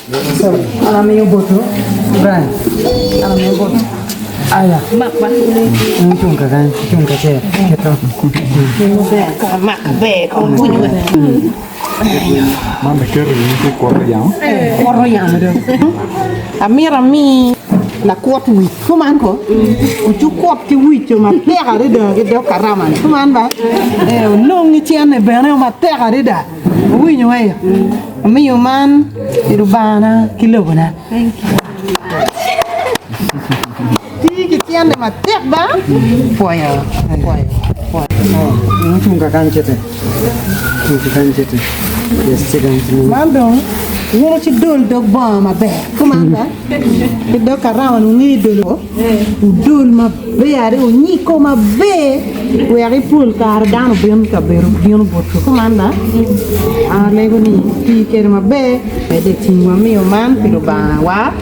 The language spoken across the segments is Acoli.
An amiyo botwu, Brian, an amiyo botwu. Aya. Cung kakany, cung kacel, cito. Man kiketo in ki kwoto yamo. Kwoto yamo do. Amito ami lakwot wic kuman ko ocu kwot ki wic o matek adada ki dog karama ni kuman ba ee onong ki cene bene o matek adada owinyo eyo amiyo man pi Lubangana ki lobona. Tii ki cene matek ba pwoyo pwoyo pwoyo. Cung kakany cite. Man dong wun wuci dol dog bongo maber kuman ba ki dog karama ni wunge dolo wudol maber adada wunyiko maber wek ipol kare dano obin i kabedo bino botwu kuman ba an alego ni iti kwede maber medde i cingwa miyo man pi Lubanga wa.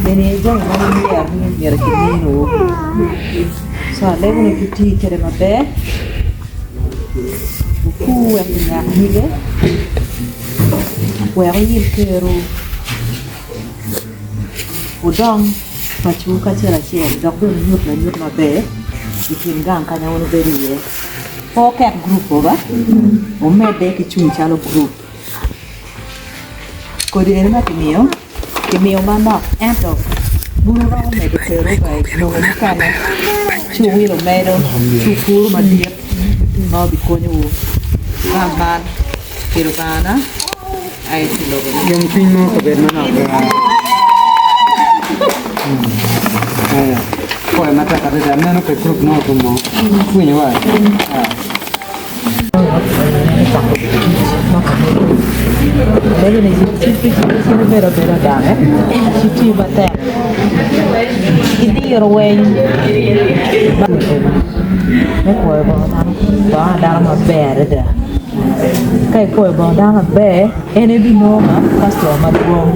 Meno aye jami ma myero ni myero kiminiwu. Co alego ni wuti kwede maber, wukur wek onyak nyige, wek wuyil kerwu, wudong pacowu kacel acel dok bene wunyut lanyut maber i kin gang kanya wun wubedo iye. Pe wuket gurup ba, wumedde ki cung calo gurup. Kodi eni ma kimiyo, kimiyo manok ento buru romo medo kero pa i lobo mukene ci wuwilo medo ci wupuru madit ma obikonyowu gang man pi Lubangana aye ki lobone. Yomcwiny mo kabedo manok Pwoyo matek adada meno pe gurup mo orumo winyo wa. Me kwoyo bongo dano bongo dano maber adada ka ikwoyo bongo dano maber en aye binongo kastoma madwong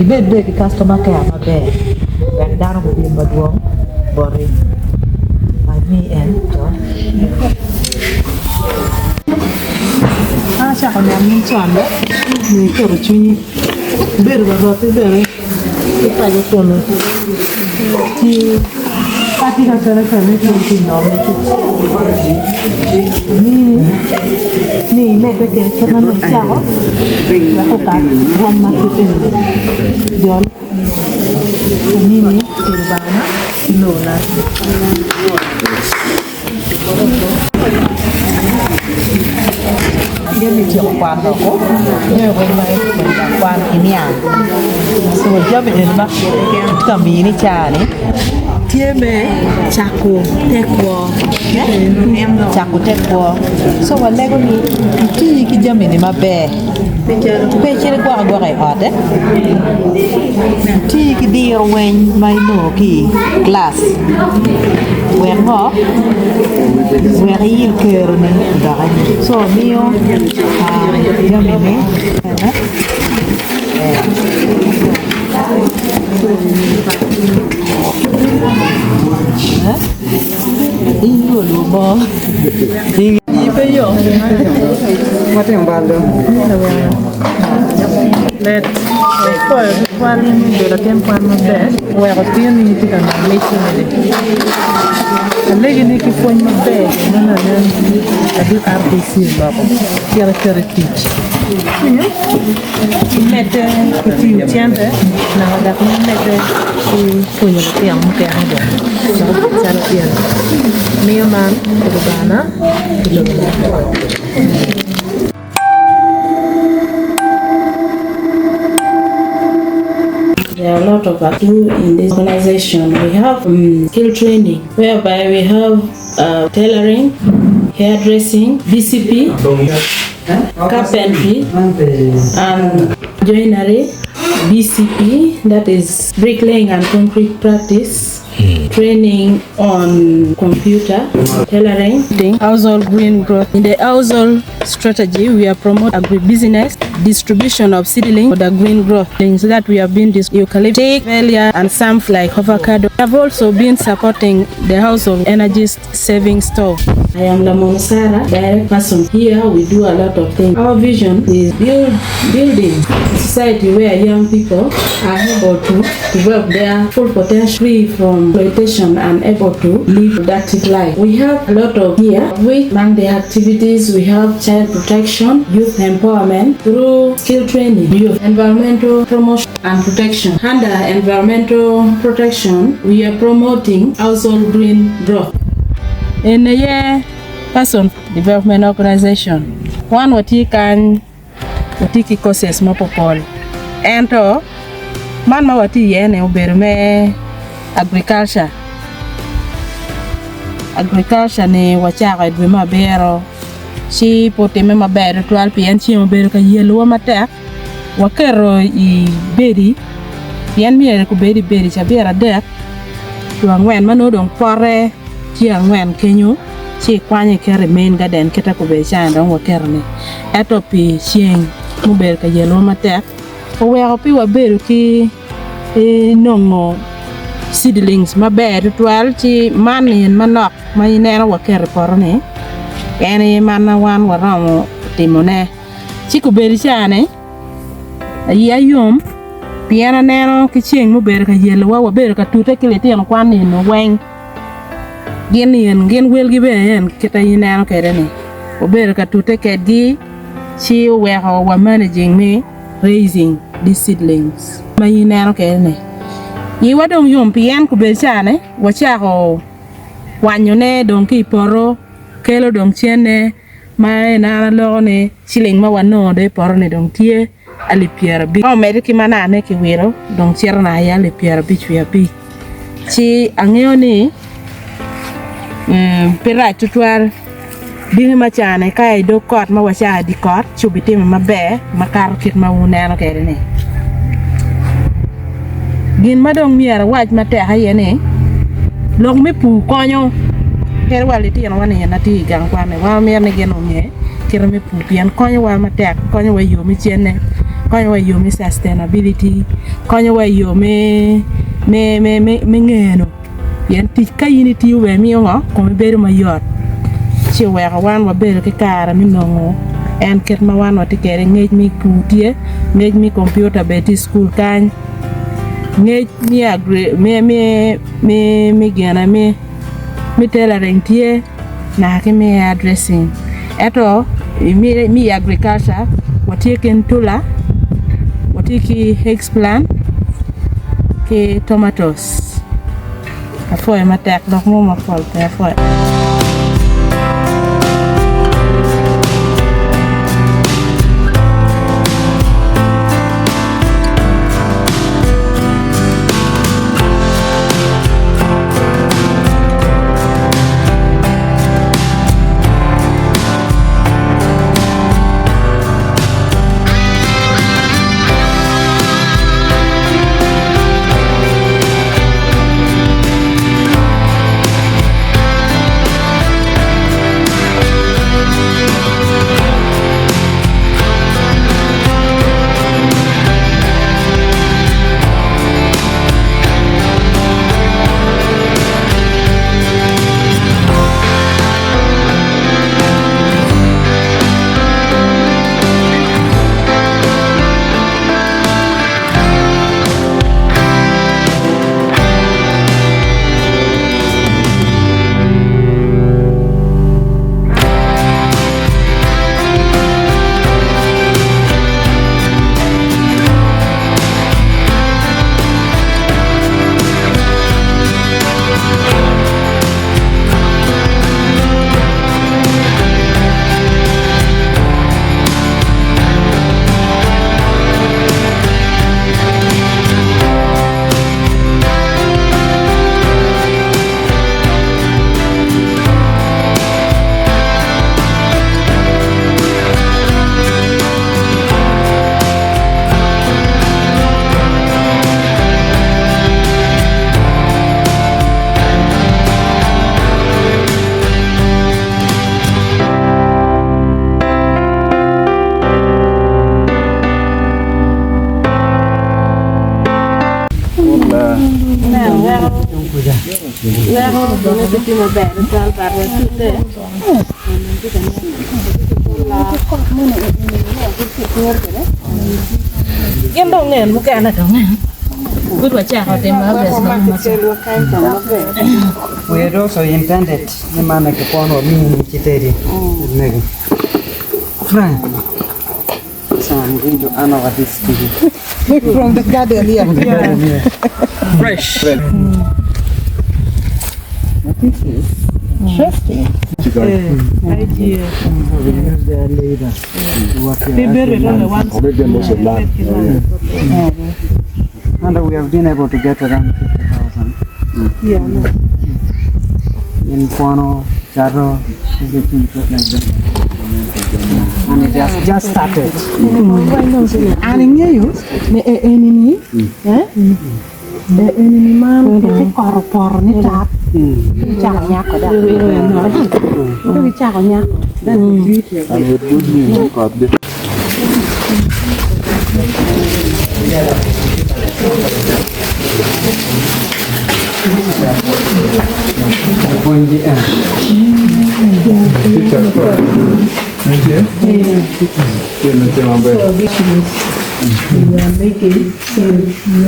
ibed bene ki kastoma care maber wek dano gubin madwong boti ami en. An acako neno in con dok nyo iketo cwinyi ibedo ka roti bene ki paco kunu ci ka tye ka kene kene ci itye nongo mini ni imedde kwede kit ma nongo icako wek okat rwom ma kit eni jol amini pi Lubanga ki lona. Jami tyeko kwano woko jami weng ma itimo i gang kwan iniang co jami eni ma kitye ka mini i caa-ni tye me cako te kwo cako te kwo co walego ni iti ki jami-ni maber pe icit igwok agwoka i ote iti ki diro weng ma inongo ki i kilac wek ngo wek iyil keroni odok co miyo jamine Watimo bal do. Let ipwoyo tutwal ni ibedo latin kwan maber oweko tinni tye ka nongo mic eni. Alegi ni ki pwony maber ma lanen ladit RPC oloko cit iket i tic. Imedde ki tiyo cente naka dok imedde ki pwonyo lutino mukene bene wek obed calo in. Miyo man pi Lubanga ki lobona. There are a lot of us who in this organization we have um, skill training whereby we have uh, tailoring, hairdressing, BCP, carpentry, and joinery, BCP, that is bricklaying and concrete practice. Training on computer, tailoring, household green growth. In the household strategy, we are promoting agribusiness, distribution of seedling for the green growth. So that we have been this eucalyptic, velia, and some like avocado. We have also been supporting the household energy saving stove. I am Lamon Sarah, direct person. Here we do a lot of things. Our vision is building a society where young people are able to develop their full potential, free from exploitation and able to live productive life. We have a lot of here. We among the activities we have child protection, youth empowerment through skill training, youth environmental promotion and protection. Under environmental protection, we are promoting household green growth. In a year, Person Development Organization, wan watye kany watye ki courses mapopol ento man ma watye iye ni obedo me agriculture. Agriculture ni wacako i dwe me abiro ci pe otime maber tutwal pien ceng obedo ka yelowa matek waketo i bedi pien myero kubed i bedi cabit adek two angwen ma nongo dong pote tye angwen kenyo ci ikwanyo iketo i main garden kite gubedo cani dong waketo ni ento pi ceng mubedo ka yelowa matek oweko pe wabedo ki nongo seedlings maber tutwal ci man en manok ma ineno waketo i poto ni en aye man ma wan waromo timone ci gubedo cani iya yom pien aneno ki ceng mubedo ka yelowa wabedo ka tute ki litino kwan nino weng gin en gin welgi bene en kit ma ineno kwede ni wabedo ka tute kwedgi ci oweko wa managing me raising these seedlings ma ineno kwede ni iwa dong yom pien gubedo cani wacako kwanyone dong ki i poto kelo dong cene Ma en an aloko ni ciling ma wanongo dong i poto-ni dong tye alip pyerabic. Ka omedde ki manane kiwiro dong cito na aye alip 55. Ci angeyo ni pe rac tutwal dini ma cane ka i dog kot ma wacayo i dye kot ci obitimo maber makato kit ma wuneno kwede-ni. Gin ma dong myero awac matek aye ni, lok me pur konyo kadi wa litinowa ni ma tye i gang kwan-ni wan wamito ni gin onge kite me pur pien konyowa matek konyowa i yo me cente, konyowa i yo me sustainability, konyowa i yo me ngeno. Pien tic ka in itiyo bene miyo ngo? Komi bedo mayot. Ci oweko wan wabedo ki kare me nongo en kit ma wan watye kwede, ngec me pur tye, ngec me kompiuta bene tye i cukul kany, ngec me gine me tailoring tye naka ki me hair dressing. Ento me i agriculture watye ki ntula, watye ki egg plant ki tomatoes. Apwoyo matek lok mo mapol pe apwoyo. tye maber tutwal but watute. Gin dong ngen mukene dong en. Pud wacako timo harvest ma We had also intended ni man ki kwon wa mini ki tedi mego. Frank. So I'm going to hand over this to you. From the garden, yeah. Yeah. Fresh. Interesting. We use their labor to work here. And we have been able to get around 50,000. Yeah, no. In Kwano, Charo, everything just like that. And it has just started. An ing'eyo ni e enini, eh? E enini man ki koro poro ni tap. Gichako nyako da. Gichako nyako. That's the beauty of it. And with good news, God, this teacher Nitie? Nitie nitie maber. We are making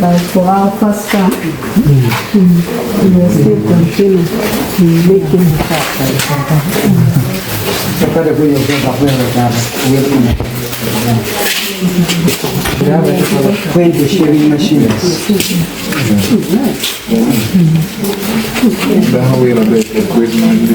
like for our first time. We are still continue making. We have 20 shaving machines. Dhano wilo bet e kweth mag ji.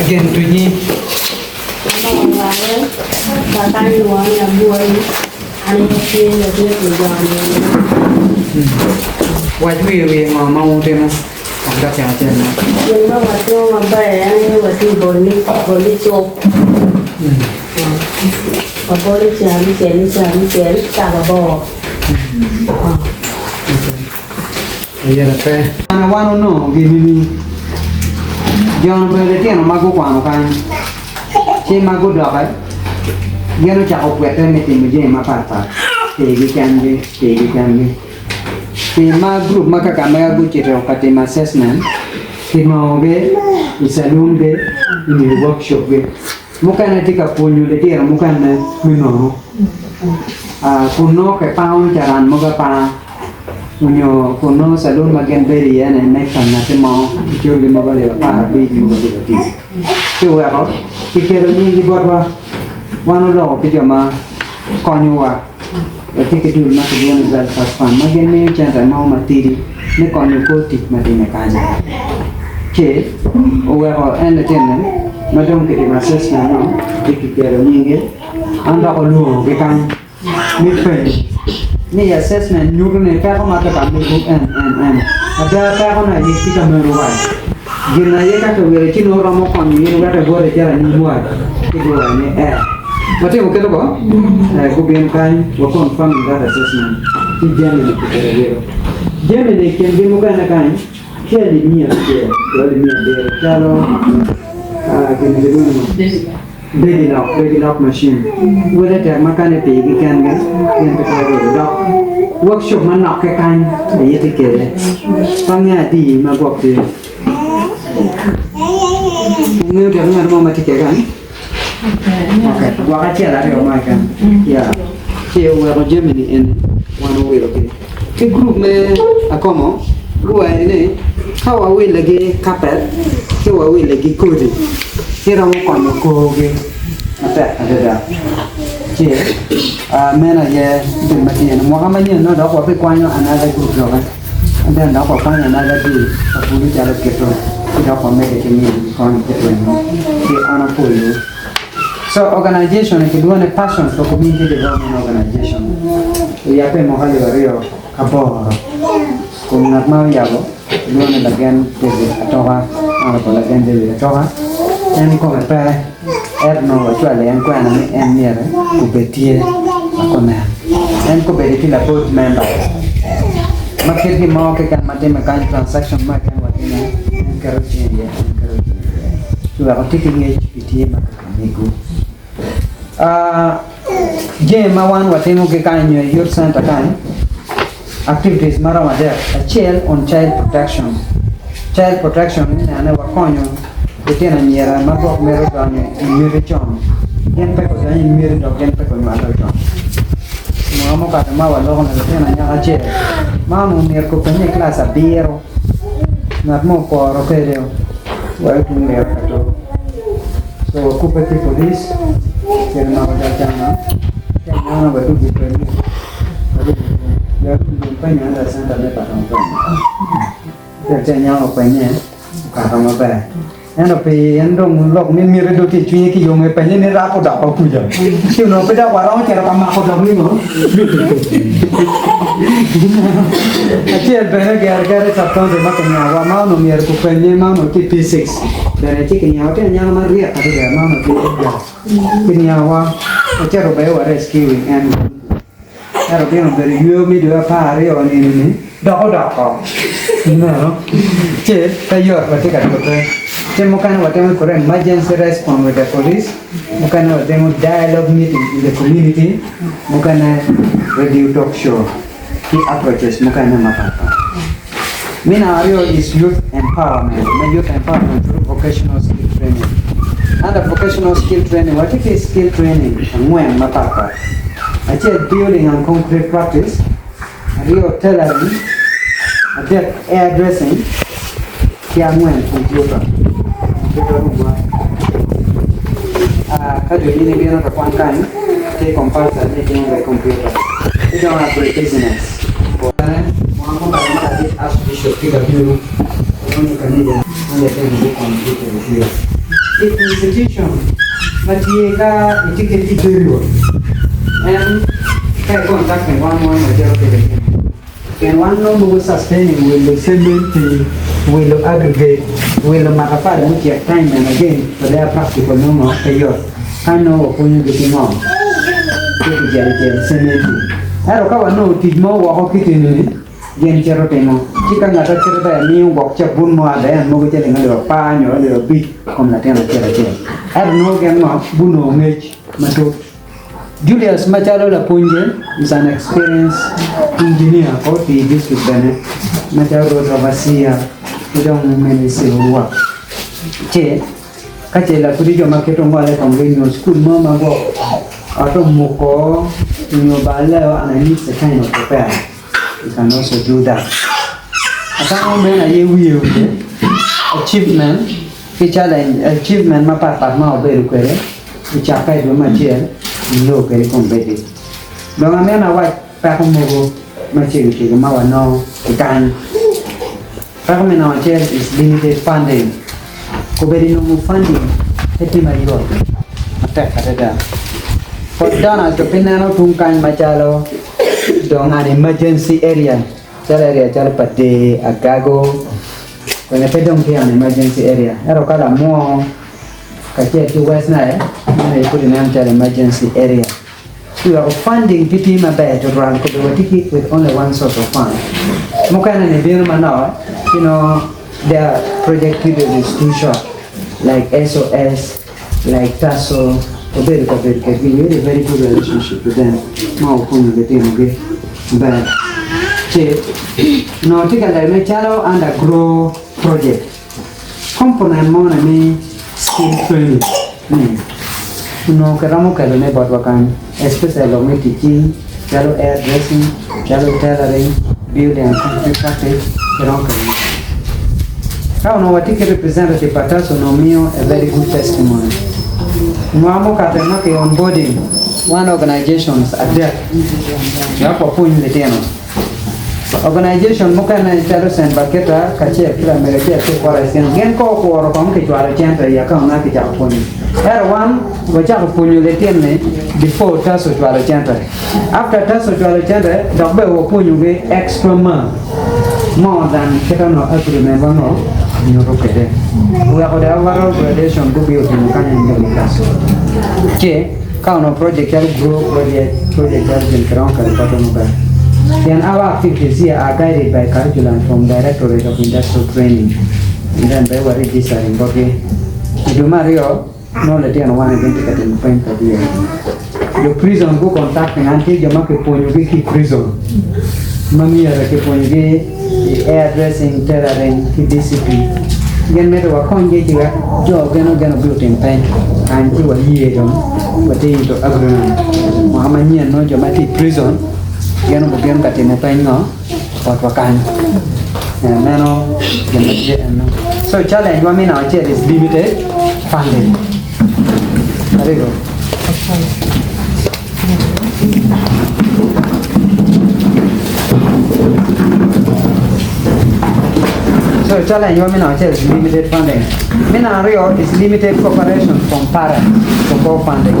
Again, to you. Wach wiye wiye ngo ma utimo ok ka chako achiel no. Ayiera pe. An wan onongo gini jon obedo litino ma gukwano kany ci ma gudoke gin ocako pwette me timo jami mapatpat pigi kengi pigi kengi pi ma gurup ma Kakamega gucito ka timo assessment kinongogi i calun gi nyo i workshop gi mukene tye ka pwonyo litino mukene me nono kun nongo kipango caran mogo apanga onyo kun nongo calun ma gin bedo iye ni me ka ngati mo kiculogi mogo alip 15 mogo alip 5 ci oweko kikelo nyinggi botwa wan oloko ki jo ma konyowa watye ki dul ma kilwongo ni Belfast Fund ma gin miyo cente mo matidi me konyo kor tic ma time kany ci oweko en latinne ma dong kitimo assessment no ci kikelo nyinge an dok olwongogi kany me penyo ni assessment nyuto ni peko ma tye ka mego en en en ada peko na aye tye ka meno wa gin aye ka kiwilo ci nongo romo konyo in wek ibwot icit anyim wa ci guwaco ni ee watimo kit ko ee gubin kany wa confirm that assessment ci jami ni kiketo wilo jami ni kingi mukene kany tye alip 100 ki alip 500 calo gin kilwongo ni Baby lock, baby lock machine. Wele tek ma kane pigi kengi gin pe twero bedo dok workshop manok keken aye tye kede pe angeyo adi ma gwok tye. Ingeyo tyen ngat mo ma tye kwede kany? Okay, gwok acel aryo mo keken. Yeah. Ci oweko jami-ni eni wan owilogi. Ki gurup me akomo guwaco ni ka wawiligi kapet ci wawiligi kodi ci romo konyo korgi matek adada. Ci meno aye gin ma tye. Mwaka manyen nongo dok wabikwanyo another group doki and then dok wakwanyo another deal pa bulu calo kito ci dok wamedde ki miyo kony ki rwenyo ci an apwoyo. So organization ni kilwongo ni Passion for Community Development Organization oyabbe i mwaka alip 2008 kun ngat ma oyabo kilwongo ni Lagen David Atoka, Honourable Lagen David Atoka en kome pe ento onongo wacwalo en kwena ni en myero obed tye wek onen en kobedo ki la board member ma kit gin mo keken ma timme kany transaction mo keken watimo en keto cinge iye en keto cinge iye ci wek otye ki ngec pi tye ma kikamigo. Jami ma wan watimo ki kany nyo i youth center kany activities maromo adek acel on child protection, child protection me nene wakonyo litino anyira ma gwok mito donyo i miti con gin pe gudonyo i miti dok gin pe gunywalo con mwaka mukato ma waloko ni litino anyaka acel ma onongo myero gupenye i kilac abiro ngat mo oporo kwede wa tung liro ka to so wakubbe ki polic kede mako jal cana ci anyaka wadwogo penye Ci anyaka openye okato maber ento pi en dong lok me miti dong tye i cwinye ki yom epenye ni rap odoko kuca ci onongo pe dok waromo cito ka mako dok ningo acel bene gere gere sub county ma kinyawa ma onongo myero gupenye ma onongo tye P6 bene ci kinyawa tye anyaka maryek adada ma onongo tye Edgar kinyawa ocito bene wa rescuing en Ento gin obedo yweyo me dwe 12 nino-ni dok odoko. Ineno? Ci pe yot watye ka tute. Ci mukene watimo kore emergency response with the police, mukene watimo dialogue meeting in the community, mukene radio talk show ki approaches mukene mapat pat. Me namba aryo is youth empowerment, me youth empowerment through vocational skill training. Under vocational skill training, watye ki skill training angwen mapat pat. Acel building and concrete practice, aryo tailoring, adek hair dressing, ki angwen computer. Computer room wa. Ah, ka jo in ibino ka kwan kany, tye compulsory ni itimo bene computer. Ki dong agri business. Mwaka mukato ma ladit Archbishop tye ka bino odonyo i kanija ma latin gukontribute tye. It institution ma tye ka itye ki tic period en ka i contact ni wan wan wacito kwede gin pien wan nongo mogo sustaining wilo cementi, wilo aggregate, wilo matafali mucek time and again for their practical nongo pe yot. Kany nongo wapwonyogi ki ngo? Ki kicel cel cementi. Ento ka wanongo tic mo woko ki tini-ni, gin cito timo. Ci ka ngat acito ber miyo gwok cabun mo aber mogo ciling alip apar nyo alip abic i kom latin acel acel. Ento nongo gin ngo? Gunongo ngec matut. Julius macalo lapwonye is an experienced engineer ko oti i district bene macalo road overseer ki dong mene civil work. Ci Ka ce lapwodi jo ma kite ongole komgi nyo cukul mo ma gwok ot omuko nyo oballe and I need a kind of repair, you can also do that. Atamo meno aye wiye wiye achievement ki challenge achievement mapat pat ma wabedo kwede i cakke i dwe me acel nio kwede i kombeddi. Dong amito awac peko mogo macego cego ma wanongo ki kany. Peko me namba acel is limited funding. Kobedo i nongo funding pe tye mayot matek adada. Port Donald to pe neno tung kany macalo dong an emergency area calo area calo pa Dee, Agago bene pe dong tye an emergency area ento ka lamwo kacel ki West Nile meno aye pud ineno calo emergency area. Ci weko funding pe tye maber tutwal kobedo watye ki with only one source of fund mukene ni bino manok ci nongo their project period is too short like SOS like TASO wabedo ka bedo kedgi we had a very good relationship with them ma wakonyo litino gi maber ci onongo tye ka leme calo under grow project component mo ni. skill training ni onongo kiromo kelone botwa kany especially lok me tic cing calo hair dressing, calo tailoring, building and concrete practice kiromo kelone. Ka onongo watye ki representative pa TASO onongo miyo a very good testimony. Mwaka mukate ma ki onboarding one organizations adek wek wapwony litino. Organization mukene calo Saint Bakita kacel ki lamego acel ki Forest Inn gin ka okworo kong kicwalo cente i account na kicako pwonyo. Ento wan wacako pwonyo litin-ni before TASO ocwalo cente. After TASO ocwalo cente dok bene wapwonyogi extra ma more than kit onongo agreement wa ngo nyuto kwede. Oweko the overall graduation gubino otimo kany en gin TASO. Ci Ka onongo project calo grow project, project calo gin kiromo keto bote maber. Pien our activities here are guided by curriculum from Directorate of Industrial Training and then be wa registering botgi. I dwe me aryo, nongo litino wan gin tye ka timo peny pa DI. Jo prison gu contacting an tye jo ma kipwonyogi ki i prison ma myero kipwonyogi i hair dressing, tailoring ki DCP. Gin mito wakonygi ci wek jo gin gin obi otim peny kany ci waye dong watye into agreement. Mwaka manyen nongo jo ma tye i prison gin obibino ka timo peny ngo botwa kany. Meno gin ma tye eno. So challenge wa me namba acel is limited funding. Karibu. So challenge wa me namba acel is limited funding. Me namba aryo is limited cooperation from parents for co-funding.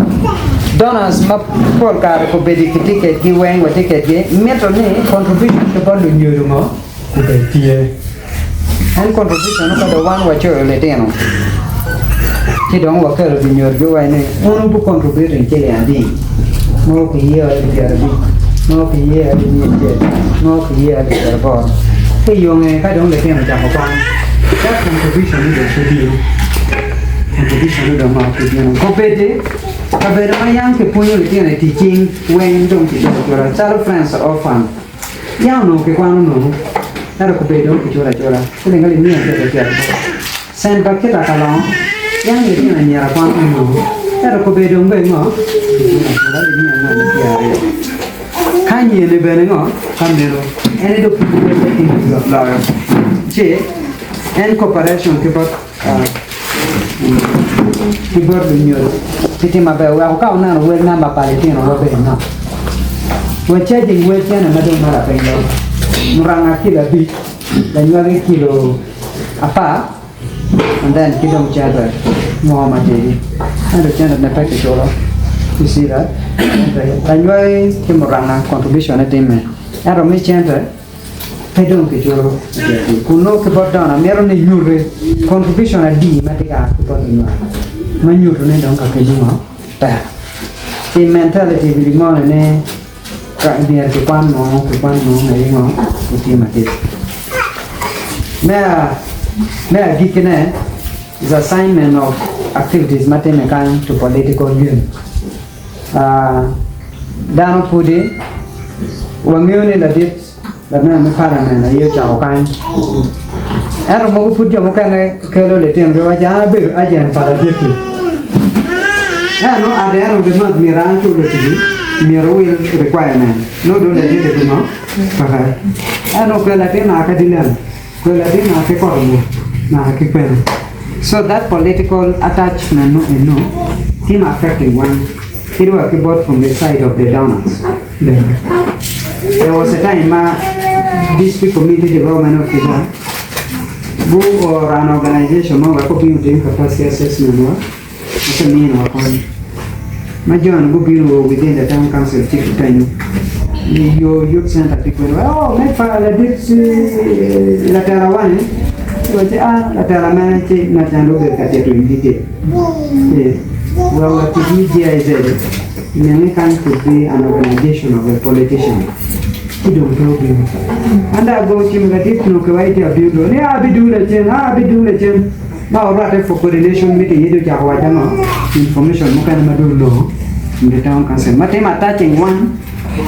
Donors ma pol kare kobedo ki ticket gi weng wa ticket gi mito ni contribution ki bot lunyodo ngo obed tye. En contribution ka dong wan wacoyo litino ci dong wakelo lunyodogi wa ni wun wubi contributing ciling adi? Mogo kiye alip pyerabic, mogo kiye alip miya acel, mogo kiye alip pyeraboro. Ki i yo nge ka dong litino ocako kwan, that contribution ni dong pe bino, contribution ni dong pe bino. Kobeddi kabedo ma yam kipwonyo litino i tic cing weng dong kiculo acula calo Friends Orphan. Yam onongo kikwano nono, ento kobedo dong kiculo acula ciling alip miya acel ki pyeraboro. Cent pa kita ka longo, yam litino anyira kwano nono, ento kobedo dong bene ngo? Kiculo acula alip 420. Ka nyene bene ngo? Ka meno en aye dong pud welle ki loyo. Ci en cooperation ki bot ki bot lunyodo pe tye maber oweko ka wuneno wel namba pa litino wa bene nok. Wa cajing wel cene ma dong ma lapiny loyo muranga kilo abic lanywagi kilo apar and then ki dong cente mo matidi ento cente ne pe kiculo you see that lanywagi ki muranga contribution ne timme ento me cente Pe dong kiculo tic kun nongo ki bot dano amito ni inyuti contribution adi ma tye ka a ki bot lunywal ma nyuto ni dong ka kenyo ngo tek. Pi mentality wili ngone ni ka myero kikwan mo kikwan mo aye ngo otye madit. Me me agikkine is assignment of activities ma timme kany to political gain. Dano pudi wangeyo ni ladit lamego me parliament aye ocako kany ento mogo pud jo mukene kelo litino gi waco an abedo agent pa ladit-ti ento at the end of the month myero an aculo tic myero owil requirement nongo dong ladit-ti pingo peke ento okel latin naka ki dilam okel latin naka ki koto mo naka ki kwene so that political attachment no eno team affecting one Kadi wa ki bot from the side of the donors bene. There was a time ma district community development officer gu oro an organization mo wek obin otim capacity assessment wa eka miniwa kony. Ma jo-ni gubino wa within the town council ci gupenyo ni yo youth center tye kwene wa oh me pa ladit latela wani ci waci ah latela mene ci ngat en dong obedo ka tito in detail. Well, what could be GIZ, many can could be an organization of a politician. He don't know him. And I go to him that if no kawaiti abudo, ne abidu le chen, abidu le chen. Ma orate for coordination meeting ido chako wajano information mukene madu no in the town council. Matim attaching one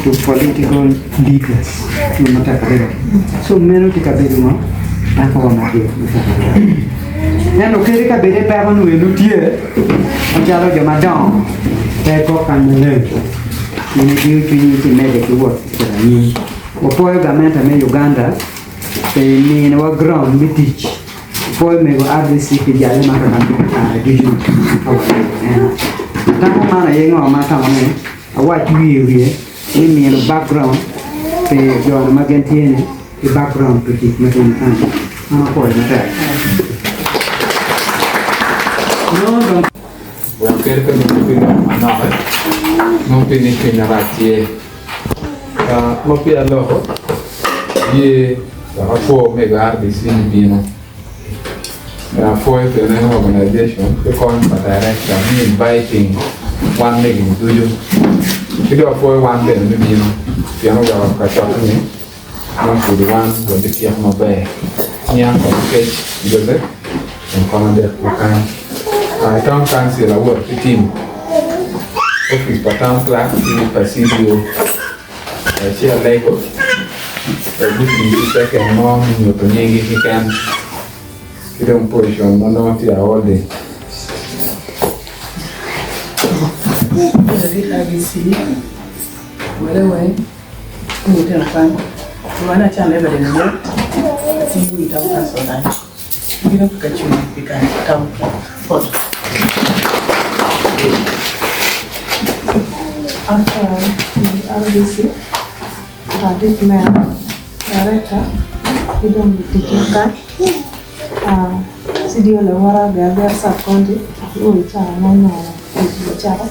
to political leaders. No matter. So meno tikabedo mo, ako wa madit. Ento kadi ka bed ipeko nongo eno tye macalo jo madongo pe ikok kany maleng. In idiyo cwinyi ci imedde ki wot cito anyim. Wapwoyo gamente me Uganda pi miniwa ground me tic. Wapwoyo mego RDC pi jalle ma kaka mito kare ducu ka walego en. Atamo man aye ngo ma atamo ni awac wiye wiye ni mino background pi jo ma gin tye ni ki background pi tic ma timo kany. An apwoyo matek. Nongo dong. Wek kadi ka nongo pi lok manok, nongo pi ni cwinya rac tye. Ka ma peya aloko, aye dok apwo mego RDC ni bino. Apwoyo bene organization ki kony pa director me inviting wan mego ni ducu. Ki dong apwoyo wan bene me bino pien oweko kacokke ni ma pud wan wabityeko maber. Niang kong kec Joseph en kono dek ki kany. I town council awoto ki team office pa town clerk ki pa CDO ci alego wek guti ki second mo me nyuto nyinggi keken ki dong position ma nongo tye aholdi. After RDC, Ladit Mayor, Director, ki dong lutic mukene, CDO lawota Gager Sub County, oo i cawa ma onongo tic ocako,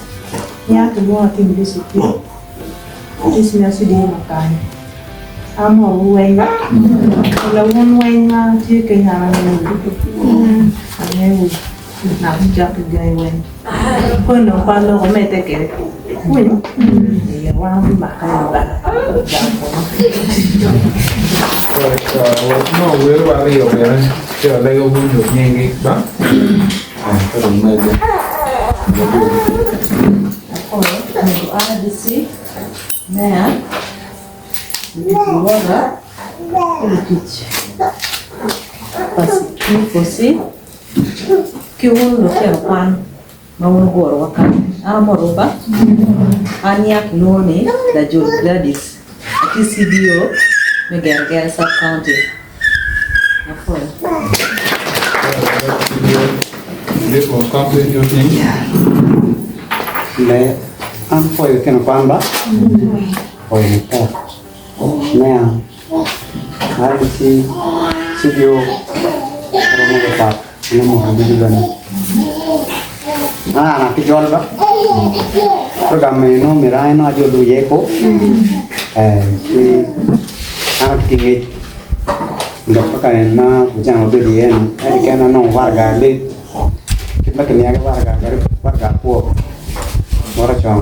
nia kilwonga tim discipline. Tic me CDO makany. Amorowu weng ba? Lawun weng ma tye kenya an angeyo wu. Angeyo wu. Ngat mucok ki gangi weng. Koni dong pe aloko medde kede. Winyo? Ee, wan wabimake i bar. Nongo welo aryo bene ci alego gunyut nyinggi ba? Ka dong medde. Apwoyo omego RDC, Meya, lutic luwota, ki lutic pa P4C ki wun lutino kwan ma wun wuguro wa kany. An amotowu ba? An nya kilwongo ni Lajol Gladys, atye CDO me Gergera Sub County. Apwoyo. Me an pwoyo kino kwan ba pwoyo matek me an RDC CDO romo lupat me moto ducu bene an ana ki jol ba program eno myero an eno ajol iye ko eh ci an atye ki ngec Dok kaka en ma ojang obedo iye ni, en keken anongo waraga alec, kit ma kimiya ki waraga kadi waraga akwo bot ocon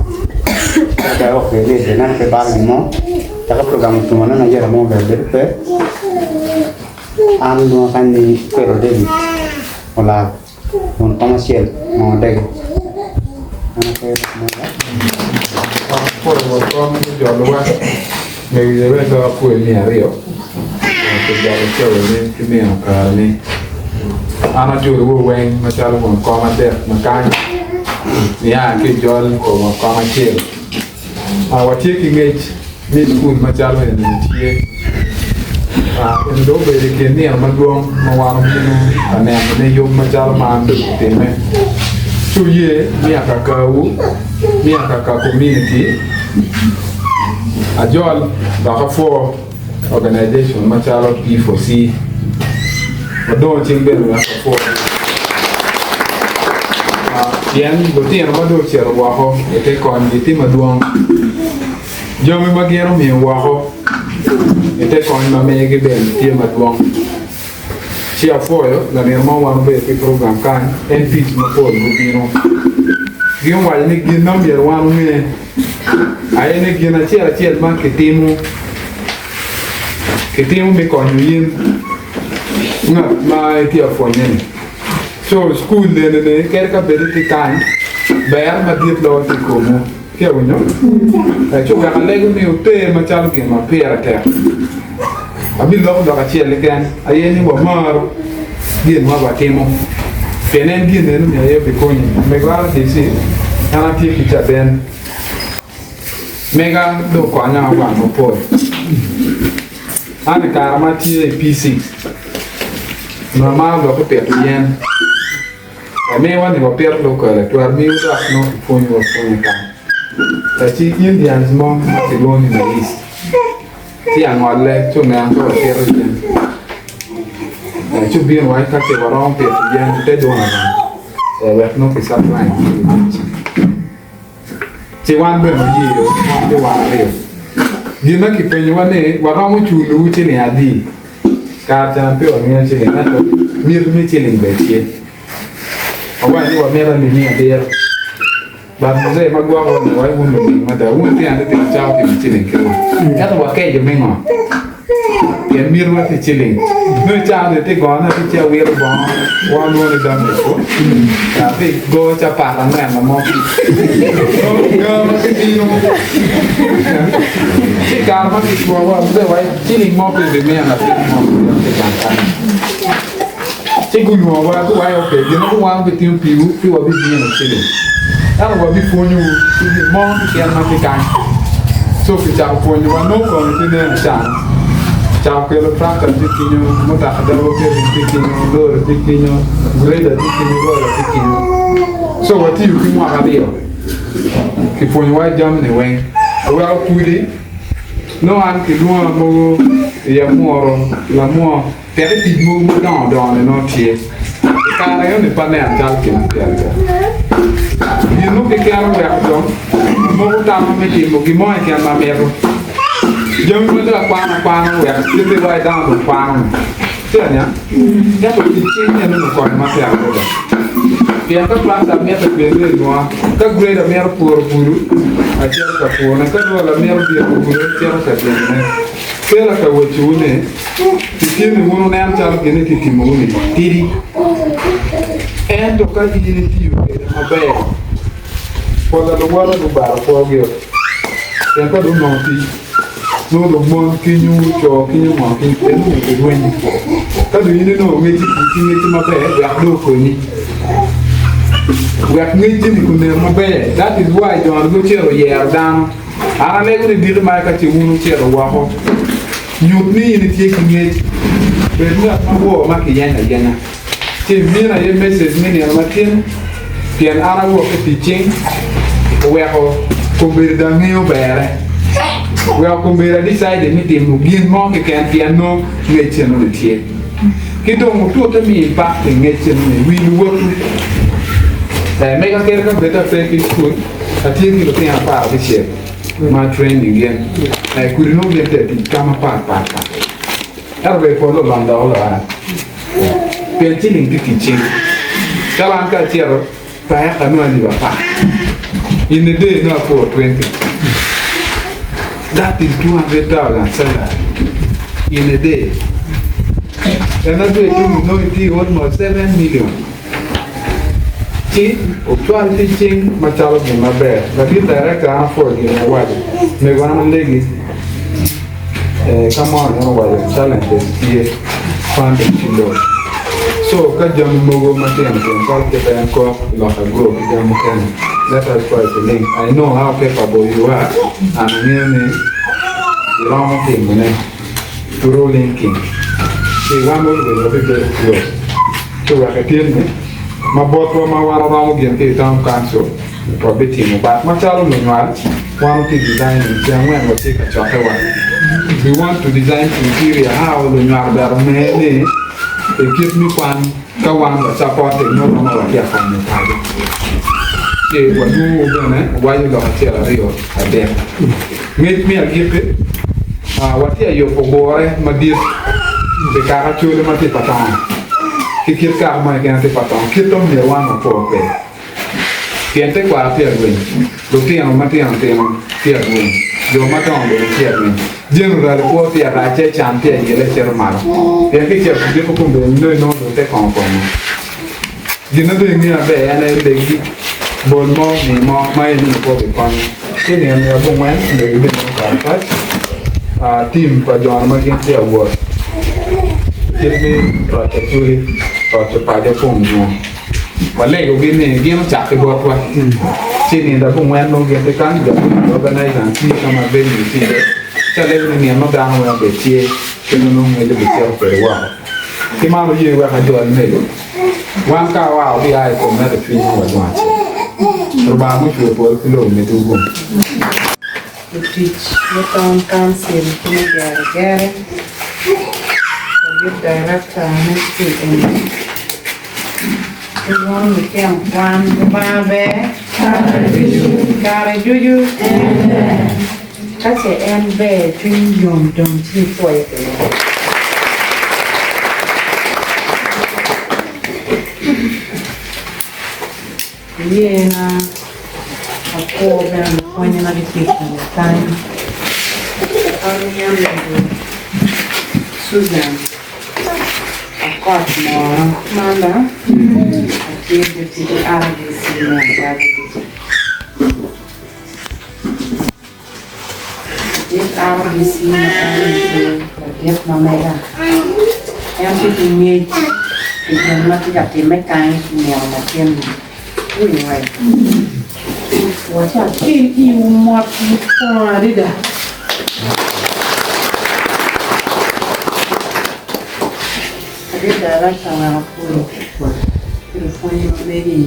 waraga ok alec neno pe balo gin mo cako program otum aneno ayera mo ber bedo pe an lwonga kany ni Kwero David Olal won kom acel onongo dege an ape An ajolowu weng macalo won kom adek ma kany nia ki i jol wa won kom acel. Watye ki ngec ni cukul macalo eni tye. Eni dong obedo i kin nino madwong ma wan obino ka neno ni yub macalo man otimme. Ci wuye ni akakawu ni akaka komuniti ajol dok apwo organization macalo P4C. Wadongo cing bene wek wapwo pien lutino ma dong ocito woko i te konygi tye madwong. Jami ma gin omiyo woko i te kony ma megi bene tye madwong. Ci apwoyo lanino mo wan obedo ki program kany, MPs mapol gubino. Gin owaco ni gin ma myero wan onge aye ni gin acel acel ma kitimo, kitimo me konyo in ngat ma itye ka pwonye-ni. Co cukul eni-ni kadi ka bed itye kany, ber madit loyo tye i komwu. Tye awinyo? Ci oweko alego ni oter macalo gin ma pire tek. Abiloko lok acel keken aye ni wamaro gin ma watimo. Pien en gin eno ni aye obikonyi. Omego RDC, an atye ki caden. Mega dong okonya wang mapol. An i kare ma atye i P6, onongo amaro lok ki pito yen. Amiwa ni wapito lokale, twero miwu dok nongo kipwonyowa pwony kany. Ci Indians mo ma kilwongo ni Mais ci angolle ci oneno ka wapito yen. Ci obino wa ka ce waromo pito yen i te duna bene wek nongo ki supply ki. Ci wan bene wayeyo, wan ki wan aryo. Gin ma kipenyowa ni waromo culowu ciling adi? Kare ca pe wangeyo ciling, ento miti me ciling bene tye. Wawaco ni wamito alip miya abiro. But muzee ma gwoko ni wai wun luling mada, wun litino atitino cako timo ciling ki wa. Ento wakeco me ngo? Pien mitiwa tye ciling. Nongo i cawa ni tye gone atir ci awiro bongo wa onongo ni damage ko. Ati go capat aneno mo. Nga ma kibino. Ci i kare ma kicwowa muzee wai ciling mo pe ibimiyo latin mo ki gang kany. Ci gulwongowa guwaco ok gin ma wan wabitimo piwu pe wabimino ciling ento wabipwonyowu ki gin mo keken ma tye kany. Co kicako pwonyowa nongo kono tye nen acan cako kelo tractor tye kenyo, mutoka double cabin tye kenyo, lori tye kenyo, grader tye kenyo, roller tye kenyo. Co watiyo ki mwaka aryo kipwonyowa jami-ni weng oweko pudi nongo an kilwonga mogo i amworo lamwo. Peke tic mogo madongo dongo-ni nongo tye. I kare enoni pe aneno calo gin acel keken. Gin mo keken oweko dong amoko tamma me timo gin mo keken ma amito. Jami ma dong akwano akwana oweko kite wa i dano dong kwano-ni. Tye aniang? Ento tic cing eni okonyo matek adada. Pien ka plasta mitte bene inwonga, ka grader mito puro gudo, acito ka purone, ka roller mito bito gudo, acito ka dyonone. Kela ka wacciwu ni, Itye-ni wun wunen calo gin ni kitimowu-ni tidi, ento ka in itiyo kwede maber, pola luwote gubalo kwogi-o. Pien ka dong onongo tic, nongo dong mon kinyo, co kinyo, ngo kinyo, pien nongo kirwenyi. Ka dong in inongo ngecci ki ngecci maber, wek dong okonyi. Wek ngecci-ni onen maber. That is why jo-ni gucito yero dano. An alego ni diki ma ka ce wun wucito woko, nyut ni in itye ki ngec, bed ngat ma wor ma kiyenyo ayenya. Ci imina aye message me nino matin, pien an awok ki tic cing, oweko kombeddi dong angeyo berre. Weko kombeddi a decide me timo gin mo keken pien nongo ngec enoni tye. Ki dong wutute me impacting ngec enoni i wi luwotwu. Mega kadi ka bed ape ki cukul, Atye ki lutino 16 ma training gin kudi nongo gin tye tic ka mapat pat pat ento bene pol olony dok oloya pien ciling tye tic cing calo an ka acito peka nongo alip apar in a day nongo apuro 20 that is 200,000 salary in a day en adwe tum nongo itye almost 7 million. Ci ocwal tic cing macalo gin maber. Ladit director an apwoyo gin ma iwaco. Mego an alegi ka mono en owaco challenges tye funding ki loan. So ka jami mogo matino tino calo kit en kok loka grow ki jami mukene let us try to link. I know how capable you are and angeyo ni iromo timo ne through linking. Ci wan wabibedo wabibedo close. Ci wek itinni ma botwa ma wan waromo gin ki i Town Council wabitimo but macalo lunywal wan watye designing tyen angwen watye ka cokke wa we want to design criteria how lunywal ber onge ni i kit me kwan ka wan wa supporting nongo romo watye ka konyo paco ci walwongo bene waco lok acel aryo adek ngec me agikki watye ka yubo gure madit pi kaka cole ma tye i Patongo ki kit kaka mo keken ma tye i Patongo kit ma myero wan wapor kwede pien tekwaro tye arweny lutino matino tino tye arweny jo madongo bene tye arweny general kwo tye aracce can tye ayele cito malo pien ka icito ka giko kombeddi nongo inongo dong te kongo kongo Gin ma dong ingeyo maber en aye legi bol mo mi mo ma in nongo pe obikonyo. Ci nino me abongwen omego ibinongo karatac tim pa jo ma gin tye awot kit me roco acholi, roco paco pong nyo. Walegogi ni gin ocak ki botwa, ci nino abongwen nongo gin tye kany, jo me organizer tye ka ma venue tye iye, ci alego ni nino ma dano weng obed tye kit ma nongo ngec obicito kwede woko. Ki man oye wek ajol mego, wan ka waa wabia i kom ento cwinywa wadong acel. Lubanga mucweyo polo ki lobo miti wugum. Lutic me Town Council ki me Gere Gere, ladit Director me cukul eni ki wun lutino kwan Lubanga ber kare ducu ka ce en ber cwiny yom dong ci ipwoye pire. Iyena akwo bene lupwonye ma gitye i kine kany. An nyamego Susan Akot Moro Manda, atye Deputy RDC me Agaba District. Ladit RDC ma en aye ladit ma mega, en tye ki ngec i gin ma tye ka timme kany i nino latin-ni. Iwinyo wai? Wacak ki iwu mot mukwongo adada. Ladit Director wek apwony ki lupwonye ma megi.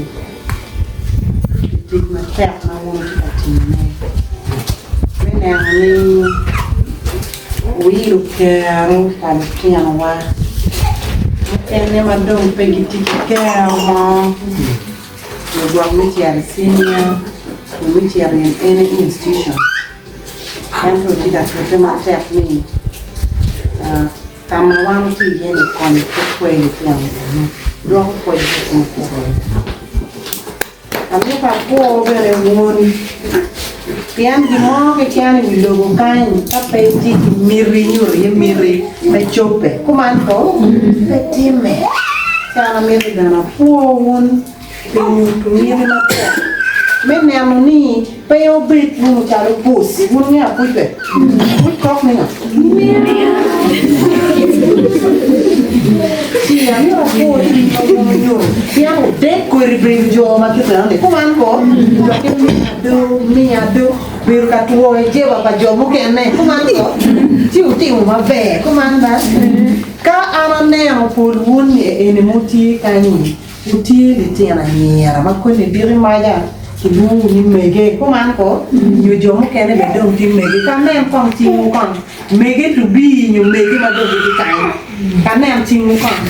Pi tic matek ma wun wutye ka timone me neno ni wuilo kero pa lutinowa mukene ma dong pe gitye ki kero mo nyo gwok me cito i cinia nyo me cito in any institution ento tye ka tute matek ni ka ma wan watye iye-ni konyo pe kweyo litino bene dwoko pwoc bot Mukuru. Amito apwo bene wun pien gin mo keken i wi lobo kany ka pe itye ki miti nyuto iye miti me cobbe kuman ko pe timme. Ci an amito bene apwo wun pi nyuto miti matek me neno ni pe wubed wunu calo puc. Wun wungeyo apuc be? Apuc kok ningo? Ci amito apwo cwiny ma wun wunyuto pien wudek kodi bedo jo ma kit meno-ni. Kuman ko, dok imiyo ado, miyo ado, bedo ka twoyo jeba pa jo mukene. Kuman ko, ci wutimo maber. Kuman ba, ka an aneno pol wun-ni eni ma wutye kany-nyi, Wutye litino anyira ma koni diki maca kilwongowu ni mege, kuman ko? Nyo jo mukene bene dong tye mege. Ka nen kong cingwu kong, mege to be nyo mege ma dong gitye kany. Ka nen cingwu kong.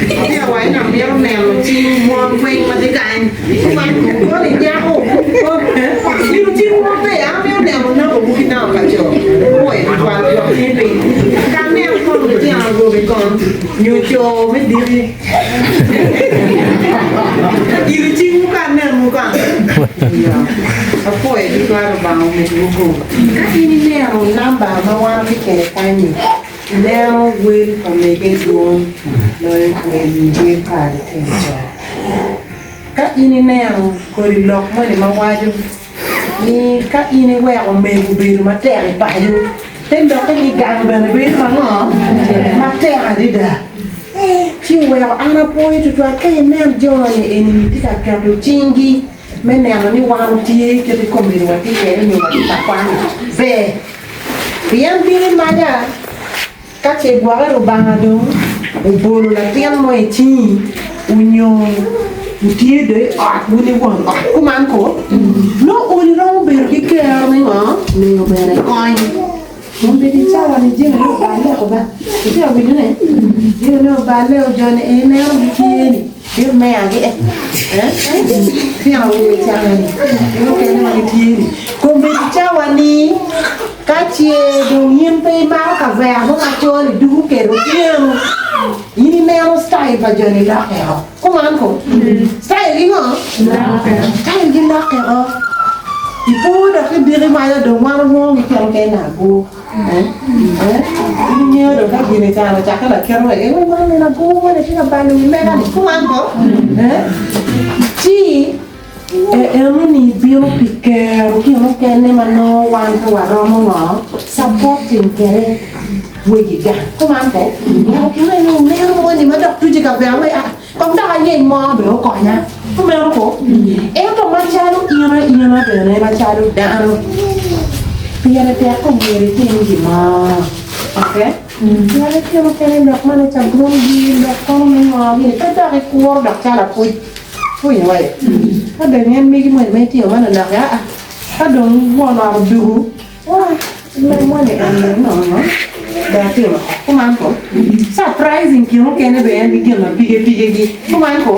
Atye waco ni amito neno cing mon weng ma tye kany. Kuman ko, koni nyako, ilo cingwu maber, an amito neno nambawu ki namba pa co. Pwoyo tutwal, dok cing piny. Ka nen kong litino awobe kong. Nyo co me diki. Ilo cingwu ka anenwu kong. Apwoyo tutwal Lubanga omedwu gum. Ka in ineno namba ma wan watye kwede kany-nyi, ineno wel pa mege dwong loyo wel wel pa litino co. Ka in ineno kodi lok moni ma waco ni ka in iweko mego bedo matek i paco, te lokke ni gang bene bedo ma ngo? Matek adada. Ci oweko an apwoyo tutwal ka inen jo-ni eni tye ka keto cinggi me neno ni wan watye kit i kom-ni watye kwede nyo watye ka kwan-ni ber. Pien bino maca Ka ce gwoke Lubanga dong obolo latin mo i cingi, onyo wutye dong i ot wun i won ot kuman ko, nongo odi romo bedo ki kero me ngo? Miyo bene kony. Obedo i cawa ni jami ne oballe o ba. Itye ka winyo ne? Jami ne oballe o jo ni ineno gitye ni bino meya gi eh. Tino awobe cawa ni, mukene ma gitye ni. Kombeddi cawa ni Ka ce dong in pe imako kavera mo macol i duku kede otyeno, in ineno style pa joni lokke o. Kuman ko? Style gi ngo? Style gi lokke o. Ipo dok idiki maco dong wan olwongo gi kene kene ago. In ingeyo dong ka gin ecano ocakke lakite wek eh man min ago moni tye ka balo wi mega ni. Kuman ko? Ci Enoni bino pi kero gin mukene ma nongo wan pe waromo ngo supporting kwede wegi gang. Kuman ko, weko kine nongo meno moni ma dok tuci ka vero wai ah. Kong dok ayeny mo bene okonya. Kumeno ko. Ento macalo in aina bene macalo dano, pire tek omyero itim gin mo. Ok? Pien itye mukene lok man i cabungi, lok kono me ngo gini, pe dok ikuro dok calo apuc. Iwinyo wai? Ka dong en megi moni ma itimo man oloki, aa, ka dong won ot odugu, Wah, me moni en dong nongo dong atimo kuman ko. Surprising kin mukene bene en ki gin ma pige pige gi kuman ko.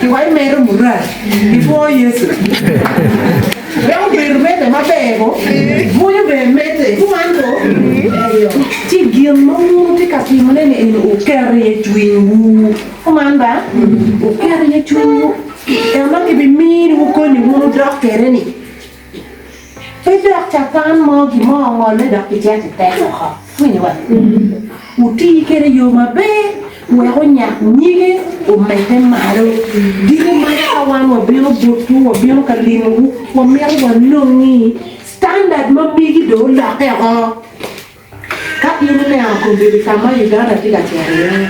Ki wa imedo mural ipwo Yecu. Wek obedo mete maber ko, bwunyo bene mete kuman ko. Eyo, ci gin ma wun wutye ka timone ni eni wuket iye cwinywu kuman ba, wuket iye cwinywu en ma kibiminiwu koni wun wudok kwede ni. Pe dok Catan mo gin mo ongolle dok kicito i tek woko. Winyo wa? Wuti kwede i yo maber wek onyak nyige omedde malo. Giko maca ka wan wabino botwu, wabino ka limowu, wamito wanongi standard ma megi dong olokke oko. Ka in ineno kombeddi ka ma Uganda tye ka cito iye,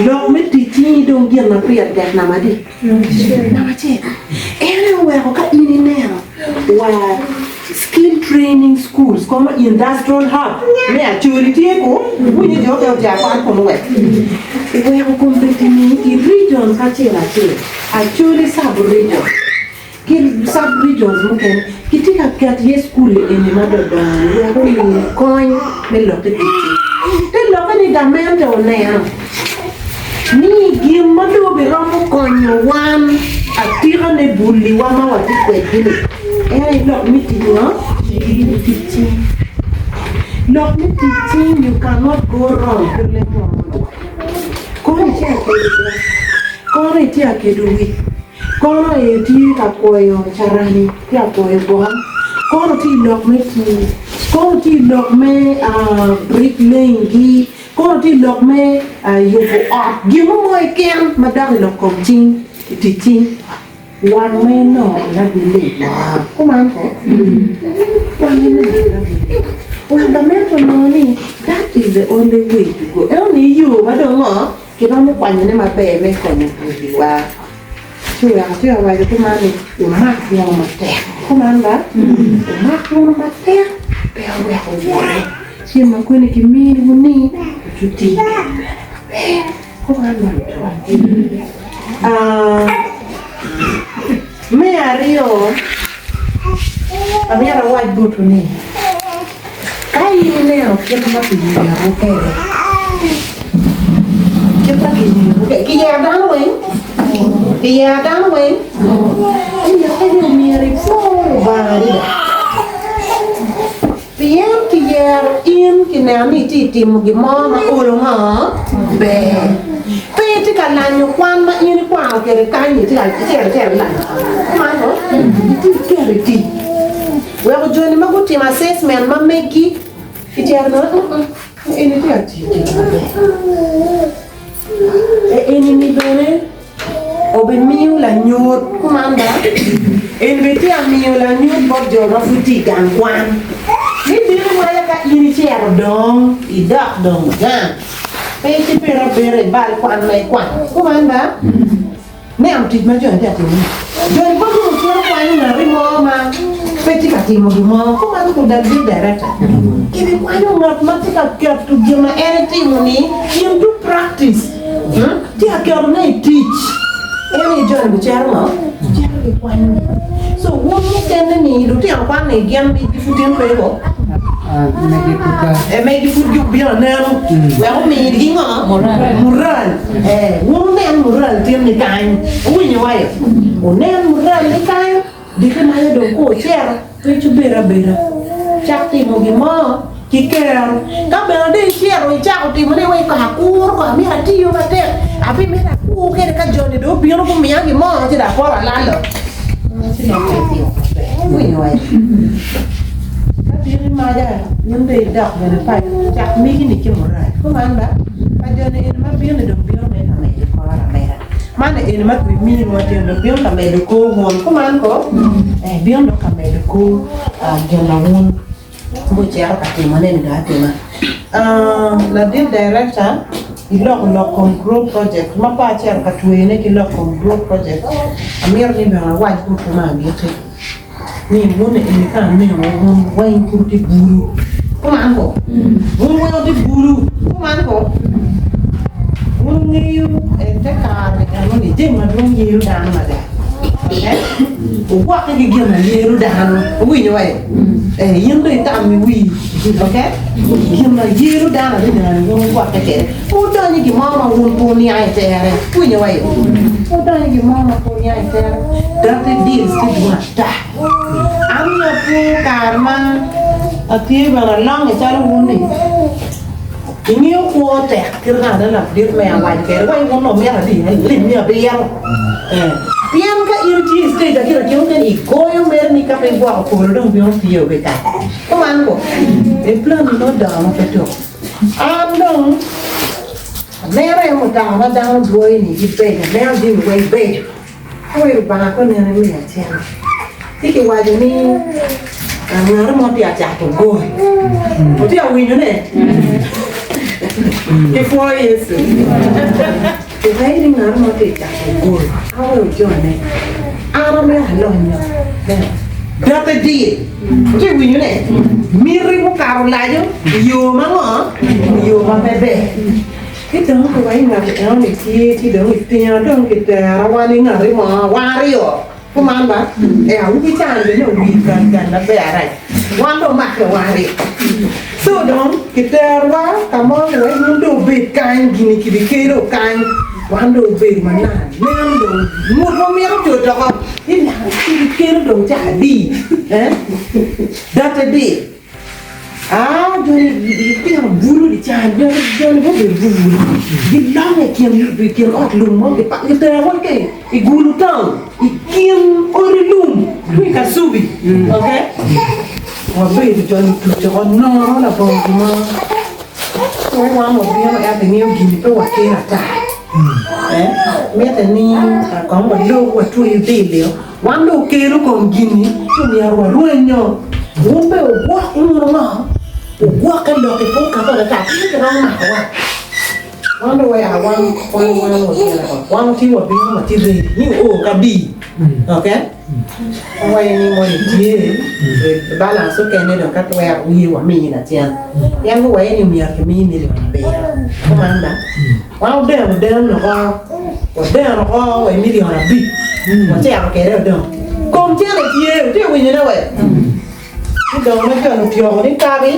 lok me tic-ci dong gin ma pire tek namba adi? Namba acel. En aye oweko ka in ineno wa skill training schools kono industrial hub me Acholi tye ku, winyo jo okene oca kwan kunu wek oweko kombeddi-ni i region kacel acel, Acholi sub region. Ki sub regions mukene kitye ka keto iye cukul eni ma dodongo wek omi kony me lokke ticci. Te lokke ni gamente oneno ni gin ma dong obiromo konyo wan atika ne buliwa ma watye kwedgi ni en aye lok me tic ngo? Tic cing. Lok me tic cing you cannot go wrong kit leb munu. Kono itye akedo dek, kono itye akedo wic. Kono aye tye ka kwoyo carani, tye ka kwoyo bongo, kono tye i lok me pur, kono tye i lok me brick laying gi, kono tye i lok me yubo ot, gin mo mo keken ma dok i lok kom cing, i tic cing, wang ma inongo labi lim kuman ko, wang ma inongo labi lim. Wang ma mito onongo ni that is the only way to go, eno ni yo ma dong ngo Kiromo kwanyone maber me konyo bwoliwa. Ci oweko atye ka waco kuman ni, Wumak wunu matek. Kuman ba? Wumak wunu matek, pe wuwek owore. Cen ma koni kiminiwu ni wuti kwede bene maber. Kuman ba? Ah, me aryo, amyero awac botwu ni, Ka in ineno kit ma kiyerowu kwede, kit ma kiyerowu kwede, kiyero dano weng, kiyero dano weng, ento ni omyero ipwo Lubanga adada pien kiyero in kineno ni itye timo gin mo ma olo ngo ber. Pe itye ka lanyo kwan ma in ikwano kwede kany itye ka cito ilanyo mano itye iketo i tic. Weko joni ma gutimo assessment ma megi kicero bene eni tye ka tiyo tic maber. Eni ni bene obimiyo lanyut kuman ba eni bene tye ka miyo lanyut bot jo ma pud tye i gang kwan ni bino maya ka in icito dong idok dong gang pe icibino abina ibal kwan ma ikwano kuman ba. Neno tic ma joni tye ka timo-ni. Joni pe gumo cito kwanyo ngati mo ma pe tye ka timo gin mo. Kuman could that be director? Kibikwanyo ngat ma tye ka keto gin ma en etimo-ni into practice. Tye ka ketone i tic. En aye joni gicito ngo? Gicito gikwanyo. So wun mukene-ni lutino kwan-ni gin pud gin pe ko? Megi pud gubino aneno wek omigi ngo? Mural. Wun wunen mural tin ni kany. Wuwinyo wayo? Wunen mural ni kany, diki mayo dong ka wucito, pe wubedo abeda. Cak timo gin mo ki kero. Ka bene dong icito icako timone wai ko akuro ko amito atiyo matek, abimito akur kede ka joni dong obino gumiya gin mo ci dong apoto alalo. Ci dong pe itimo maber. Wuwinyo wayo? Ka diki maca in dong idok bene paco, cak migi-ni ki mural. Kuman ba, pa jo-ni eni ma bino-ni dong bino me ka medo kor ameda. Man eni ma kibiminiwa tin dong bino ka medo kor wun. Kuman ko? Ee, bino dong ka medo kor gin ma wun gucito ka timone-ni dong atima. Ladit director, Iloko lok kom Grow Project ma pe acito ka tweyone ki lok kom Grow Project, amito ni bene awac botwu me agikki ni wun eni ka aneno wun weng pud wutye bulu. Kuman ko? Wun weng wutye bulu. Kuman ko? Wun wungeyo te kare eno ni jami madwong yelo dano mada. Okay? Wugwokke ki gin ma yelo dano. Wuwinyo wai? Eh, in dong itam i wii. Ok? Gin ma yelo dano adada ni wun wugwokke kwede. Pe wudony i gin mo ma wun pe wuniang i tere. Iwinyo wa? Pe wudony i gin mo ma pe wuniang i tere. Dirty deals tye dwong ata. An miyo apwo kare ma atye bene alonge calo wun-ni. Ingeyo kwo tek kit ma ada ladit me awaco kwede wa wun omito adi lim me abiro. Eh, pien ka in itye i stage acel acel mukene igoyo mere ni ka pe igwoko polo dong bino piyo ki kany. Kuman ko, e plan ni nongo dongo ma pe tuk. An dong aneno aye mutoka ma dano dwoyo ni gibeco, aneno jami weng beco. Aweyo Lubanga ka oneno imiya cente. Ci kiwaco ni ngat mo tye ka cato gol. Wutye ka winyone? Gipwoyo Yecu. Kiwaco ni ngat mo tye ka cato gol. Aweyo jone. An amito alonyo. Dote dir. Wutye ka winyone? Miti mukato olaco i yo ma ngo? I yo ma pe ber. Ci dong ki wa i ngat eno ni tye ci dong i tinga dong ki tera wan i ngati mo wan aryo kuman ba e awobi can bene owir gang gang maber arac wan dong make wan aryo so dong ki terwa ka mo ki wek wun dong wubed kany gini ki bi kelo kany wan dong wubedo ma nan nen dong ngut ma mito cut oko ni naka ki bi kelo dong ca adi eh date di. Aa, joni litino bulu lican, joni joni gubedo bulu, gilonge i kin i kin ot lum mo gipa gitero wai ki i Gulu town i kin odi lum tung i Kasubi ok wabedo joni otuco woko nono labongo gin mo wai wan wabino ento ingeyo gini pe wakelo ata eh mitte ni kong walok watweyo dil-lio. Wan dong okelo kom gin-ni ci omyero warwenyo. Wun bene wugwok wunu ngo? Wugwokke lok-ki pe okato ata pien giromo makowa. Wan dong waya wan wan wan watye wan watye wabino watye ready ni oo ka bii ok wawaco ni moni tye balance okene dong ka twero wiye wamiyi lacen pien guwaco ni myero kimi million abiro kuman ba. Wan odeno deno oko, wadeno oko wa i milion abic, wacito kwede odong. Kom cene tye, wutye ka winyone we? Ci dong ma jo-ni otyeko ni kabi,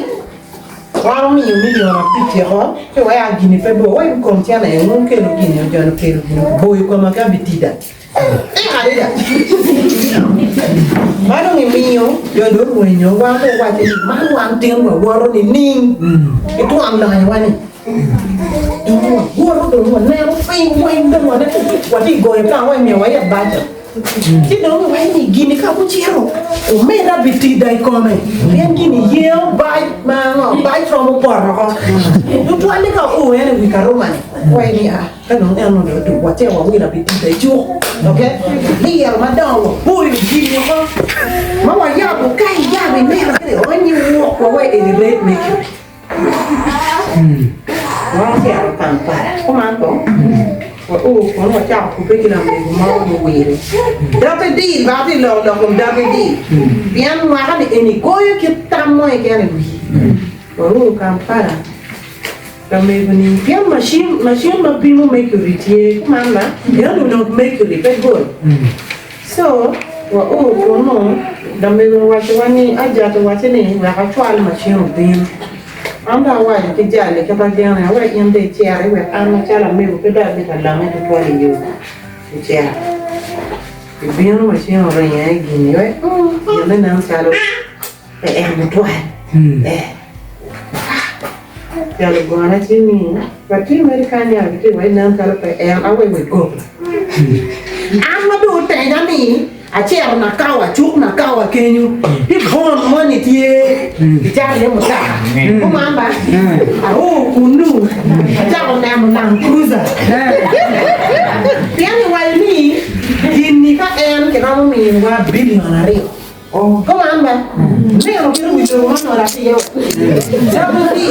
wan omiyo milion abic oko, ci wea gini pe bor, wek kom cene aye wun wukelo gini, jo-ni okelo gini, oboyo koma ki abitida. Tek adada! Ma dong imiyo jo dong orwenyo, wan dong waco ni, 'Man wan tin wawoto nining ki twon lonyowa-ni? Dong wawoto dong waneno piny weng dong watye ka goyo ka wa imiyo wa it baca. Ci dong iwaco ni gini ka gucito omeda bitida i kome pien gini yengo bac ma ngo bac romo poto oko tutwalle ka oo en i wi karuma-ni waco ni a Ka dong en onongo odug wa ce wawilo abitida i cuk, ok? Liro madongo waboyo gin woko ma wayabo ka iyabo ineno kadi onyo iwok wa wa i red mercury. Wan ocito Kampala kuman ko wa oo kono wacako kubbe ki lamego mo muwil dote dil ba atye loko lok kom dote dil pien mwaka ni eni goyo kit tam mo keken i wii wa oo Kampala. Lamego-ni, pien macin, macin ma pimo mercury tye kuman ma, ento onongo mercury pe gold. So, wa o kunu, lamego owacowa ni, Ajat owacce ni wek acwal macin obin. An dong awaco ki jali kit agene, awek in dong iciti wek an macalo amego pe dong abed ka lange tutwal i yo. Ocito. Obino macin oringo i gin-ni, wek, gin-ne nen calo pe en tutwal. Eh. Jal ogona ci ni, Watye mere kany ya gitye wai nen calo pe en awe we goba. An ma dong otenya ni acito nakawa cuk nakawa kenyo ti bon moni tye kicato iye mutoka kuman ba ao kunu acako neno Land Cruiser pien iwaco ni gin-ni ka en kiromo miyowa bilion aryo kuman. Kuman ba? Neno kit wi lobo ma onongo atye iye wa. Rabbi,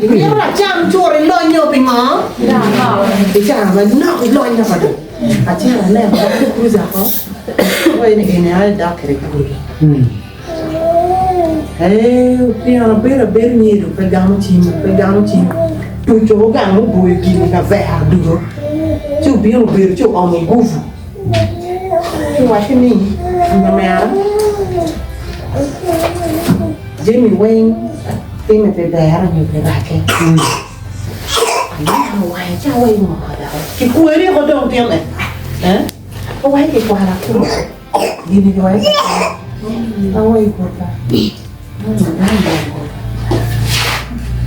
imito acam cur ilonyo pingo? I cawa manok ilonyo ko dong. Acito aneno ka cruiser ko, awaco ni eni aye dok kwede gudo. Ee, otyeno abedo abedo nyedo pe gamo cim, pe gamo cim. Tuco gang muboyo gin kavera ducu. Ci obino obedo ci oomo guvu. Ci owacce ni, Nyomera, jami weng timme pi berre nyo pi racce. Anyaka owange ci aweyo ngo doki. Kikweri ko dong timme. Owaco kikwalo akwo. Gini giwaco kikwalo. Aweyo kota.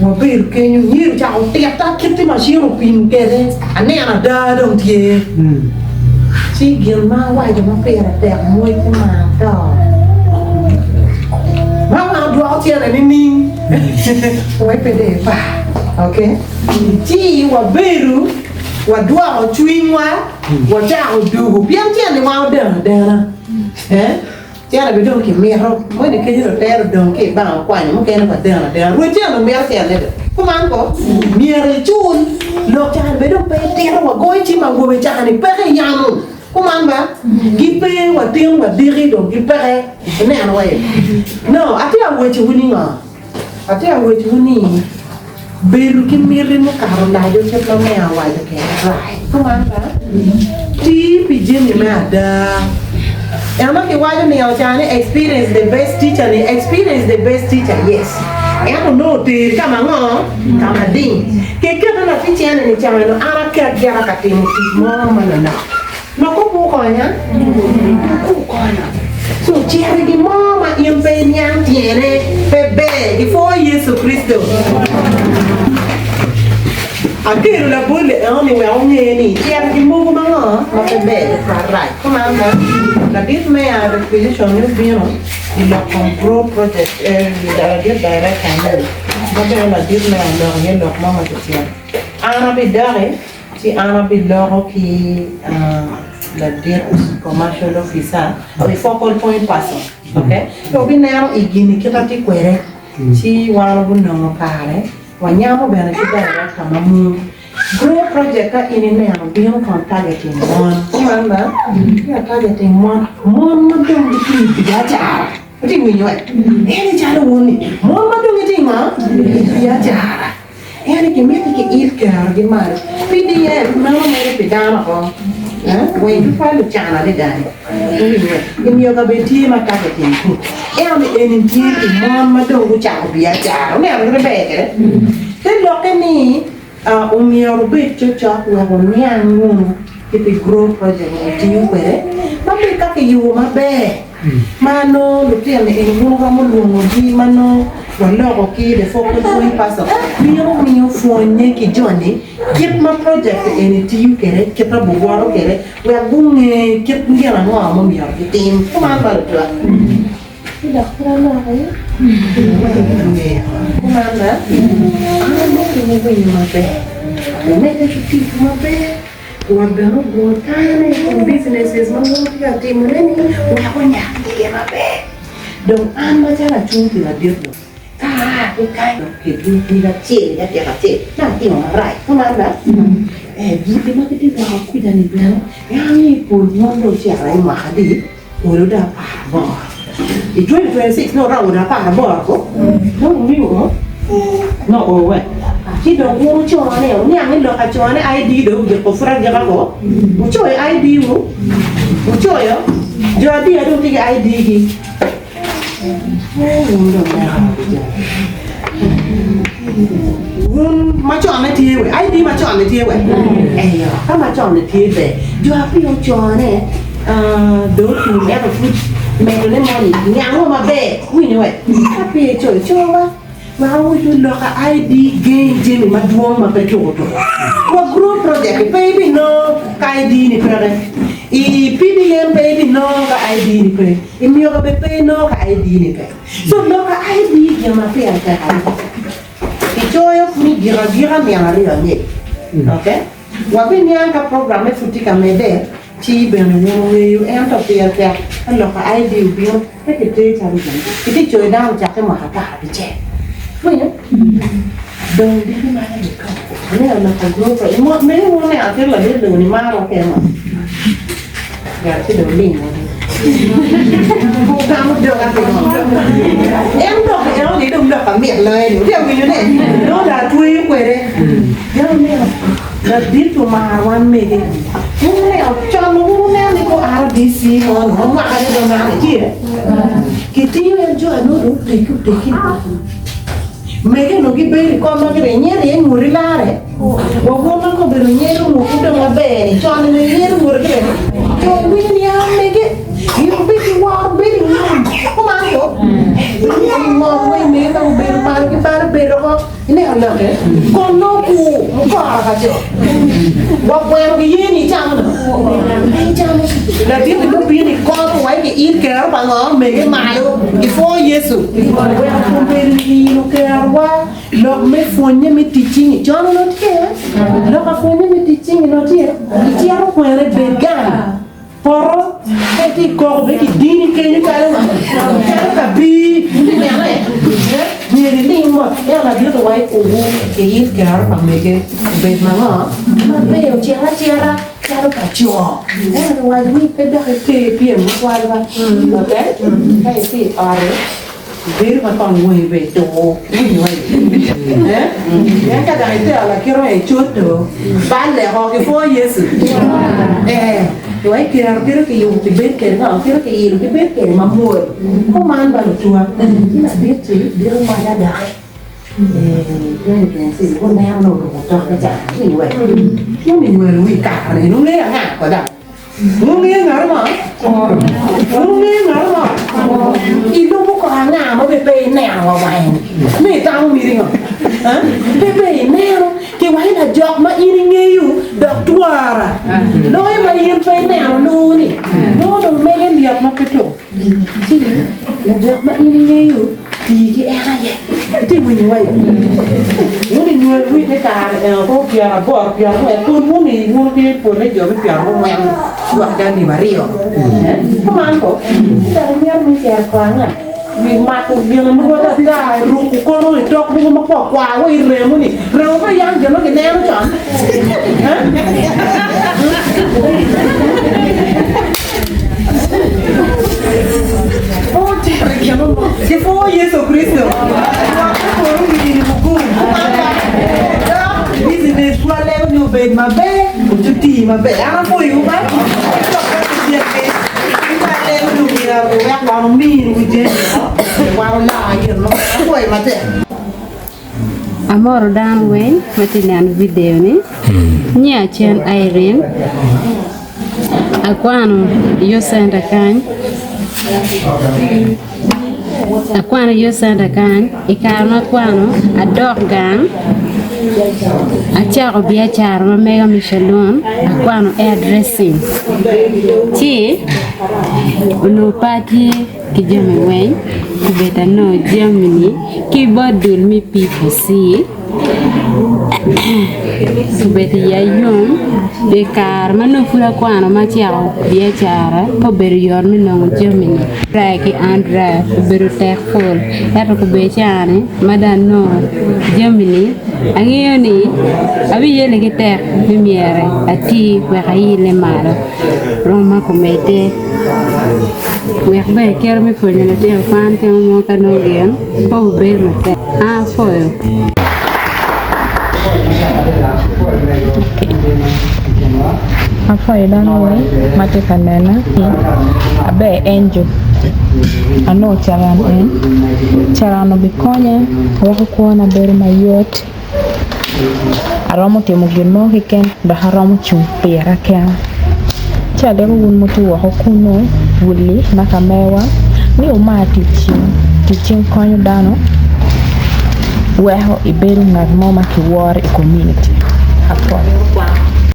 Wabedo kenyo, myero ocako titta kit ma macin opimo kwede, aneno ada dong tye. Ci gin ma awaco ma pire tek mwoc ki mar to. Ma wan odwoko cene nining? Wek pe dong ipar. Ok? Ci wabedo, wadwoko cwinywa, wacako dugo, pien cene wan odeno adena. Eh? Cene be dong kimito, moni kenyo dong tero dong ki i bank okwanyo mukene wa deno adena. Rwed cene dong mito cene do. Kuman ko, myero icul lok cani be dong pe itito wa goyo cim awobe cani peke i yamo. Kuman ba, gi pe wa tin wa diki dong gi peke ineno wa i. No, atye aweco wu ni ngo? Atye aweco wu ni bedo ki miti mukato laco kit ma me awaco kede rac. Kuman ba, tii pi jami me ada. En ma kiwaco ni oca ni experience the best teacher ni experience the best teacher yes. Ento nongo oteri ka ma ngo? Ka ma ding. Kikete latin cene ni cano an aket gira ka timo tic mo ma nanok. Lok oku konya? Lok okonya. So cito i gin mo ma in pe iniang tyene pe ber gipwo Yecu Kricito. Akelo labolle eno ni wek onge ni cito i gin mogo ma ngo ma pe ber tutwal rac. Kuman ma ladit me a requisition ni obino i lok kom grow project ladit director ni ma bene ladit me a lok iye lok mo ma kicito. An abidoki. Ci an abiloko ki ladit commercial officer the focal point person ok obineno i gini kit atye kwede ci wan wabinongo kare wanyamo bene ki director ma mung grow project ka in ineno bino from targeting mon kuman ba tye targeting mon mon ma dong gitye i biacara itye winyo en calo wun ni mon ma dong gitye ngo i biacara. Ento gimito ki il kerogi malo. PDM meno mere pi dano oko. Weng tutwal lucan adada ni. Wuwinyo? Imiyo kabedo tye ma targeting group. Ento ni eni tye pi mon ma dong gucako biacara. Wuneno kite ber kwede? Te lokke ni omyero wubed cokcok wek wuniang wunu kit i growth project ma wutiyo kwede ma bed ka kiyubo maber. Ma nongo lutino eni wun wuromo lwongogi ma nongo waloko ki the focal point person bino miyo pwonye ki joni kit ma project eni tiyo kwede kit ma guwoto kwede wek gunge kit gin ango ma myero gitim kuman ma lutwa kuman ma an amito ni wuwiny maber wumedde ki tic maber. Rwot bene ogwo tame i kom businesses ma wun wutye ka timone-ni wek onyak iye maber. Dong an macalo acung pi ladit dong, ka aa ki kany dok kedwu nyig acel i atyeko acel, ci atimo marac. Kuman ba? Ee, guti ma gitye woko kwija-ni bene, en ni pol mon dong ocito i mwaka adi? Olo dong 18. I 2026 nongo oromo dong 18 ko? Nongo wumiyo o? Nongo o we. Ci dong wun wucone, wuniang ni lok acone ID dong ogiko pud agika ko? Wucoyo ID wu? Wucoyo? Jo adi dong tye ki ID gi? Wun dong neka Wun macone tye we? ID macone tye we? Eyo, ka macone tye ber. Jo apiyo ocone dong otum ento pud medone moni niango maber. Winyo we? Ka pe icoyo, cowa. Wek awacu loka ID geng jami madwong ma pe tuko tuko. Wa grow project pe ibinongo ka ID ni peke. I PDM pe ibinongo ka ID ni pe. I myoka bene pe inongo ka ID ni pe. So loka ID gin ma pire tek adada. Kicoyo pud ni gik agika nino aryo angec. Ok? Wabiniang ka program me pud tye ka medde. Ci bene wun wungeyo, ento pire tek ka lok pa ID obino, pe kiter calo gin. Kitye coyo dano ocakke mwaka 15. Winyo? Dong diki man aye to. Aneno lok pa Grover. I mot meno wun wuneno kit ladit lobo ni maro kene mo. Gat ci dong ling woko. Ogamo doga pingo? En lok eno ni dong lok amit loyo ni. Wutye ka winyo ne? Dong dong atweyo kwede. Dong aneno. Ladit omar wan mege. Wuneno con ma wun wuneno ni ko RDC mo ni ma mwaka ne dong nano tye. Kitiyo en jo ano dong otegi otegi. Mege onongo gibedo i kom ma girinye rye nguti lare. Wa wun ma kobedo nyero ngutwu dong maber ni con onongo inyero nguti gire. Jo winyo ni a mege gin obed ki woro bedo i ngom. Kuman ko? Bedo i ngom wa i mege ka obedo malo ki balo bedo ko. Ineno lokke? Kon nongo kur mukoro ka co. Wa kweno ki ye ni icamo no? Pe icamo. Ladit-ti gubino i kom wa ki in kero pa ngo? Mege malo i pwo Yecu. Weko kombeddi nino kerowa lok me pwonye me tic-cingi con onongo tye? Lok apwonye me tic-cingi onongo tye? Icito kwene bed gang. Poto pe tye i koko bene ki dini kenyo calo calo kabir inene myero iling mot ento ladit owaco owu iyit kero pa mege obed ma ngo maber ocit acita calo pa co ento kiwaco ni pe dok iter pyem matwal ba ok ka itye i ot-ti Bedo ma kong wangi bene tur winyo aye pien ka dok itero lakite wa i coto balle oko ki pwo Yecu ee wa ikero kite ki yubo ki bed kede ngo kite ki ilo ki bed kede mamwol kuman ba lutuwa ci ladit-ti bino maca doki ee 2026 guneno ni oruko otoke ca winyo wek tye mi nywalo wi kare ni nongo ngeyo anga koda. Wungeyo ngat mo? Wungeyo ngat mo? Ilubo kor anga ma be pe ineno wa wange-ni? Me itamo miti ngo? Pe be ineno ki waci lajok ma in ingeyo dok twara loyo ma in pe ineno luu-ni. Nongo dong mege lyet ma pe tum. Ci lajok ma in ingeyo tii ki en aye. Itye winyo wa Wun inywal wi me kare eno ko 80 90 pol wun wun ki pole jo me 90 lwak ki alip aryo. Kuman ko dok imito me cito ko anga wi mako gin mogo ata ruko kono i tok mogo ma kwar kwar wa i remo ni remo pe yang jo ma gineno con. Gipwo Yecu Kricito. Lwak me polo owinyo mugung. Dok business wa lego ni obed maber, ocuti maber. An apwoyo ba. Lego ni omyero owek wan omin wi jami wan olaa gin mo. Apwoyo matek. Amoro dano weng ma tye neno vidio ni nyiya cen Irene akwano i youth center kany akwano i youth center kany i kare ma akwano adok gang acako biacara ma mega me calun akwano hair dressing ci onongo pe atye ki jami weng obedo anongo jami-ni ki bot dul me P4C obedo iya yom pi kare ma nongo pud akwano ma acako biacara pe obedo yot me nongo jami-ni dry ki undry obedo tek pol ento kobedo caa-ni ma dong anongo jami-ni angeyo ni abiyelle ki tek me myero ati wek aile malo rwoma omedde. Wek ber kero me pwonyo lutino kwan timo mo ka nongo gin pe obedo matek. A Apwoyo. Apwoyo dano weng ma tye ka nena aber Angel anongo caran en caran obikonya weko kwona bedo mayot Aromo timo gin mo keken dok aromo cung pira kena. Ci alego wun muti woko kunnu, wulli ma ka mewa, ni wumar tic cing. Tic cing konyo dano weko ibedo ngat mo ma kiworo i komuniti. Apwoyo.